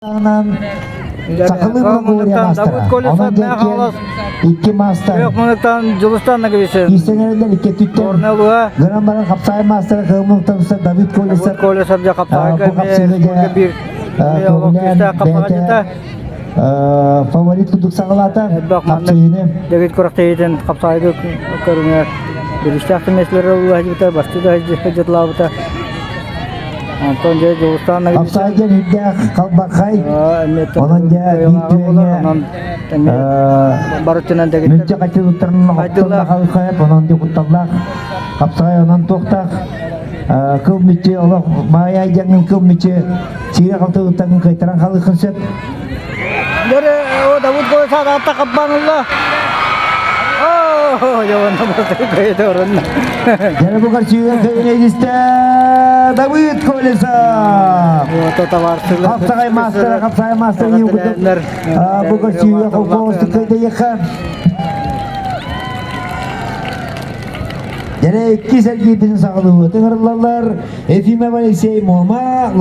Сахалыы Монголия маастара. Онон диэки икки маастар иистэнэрэлэр икки өттүттэн гынан баран хапсаай маастара Кыһыл Давид Колесов бу хапсыыга көҕүлээн бэйэтэ фаворит курдук саҕалаата хапсыыны. Давид күрэхтэһиитин хапсаайга көрүҥэр биристээх миэстэлэри ылла бастыы да дьытлаабыта. Онтон дьэ Дьулустаан Хапсаай диэн үрдээх халбархай. Онон дьэ биир түгэҥҥэ барытынан дэгиттэр. Мүлчү хаччы туттарынан оттон онон дьэ кутталлаах. Хапсаҕай онон туохтаах. Кыл мүччү олох маайа дьаҥын кыл мүччү сиирэ халты туттаргын кыайтаран халыаххын сөп. Дөрө о Давуд Гойса атта каппанылла. Дьэ бу көрсүүгэ кэбинэйдистэ Давыд Колесов! Хапсаҕай маастара, хапсаҕай маастара курдук бу көрсүүгэ холкуостук кыйдайыахха. Дьэ иккис эргиирбитин саҕалыыбыт. Ыҥырыллаллар Ефимов Алексей Муома.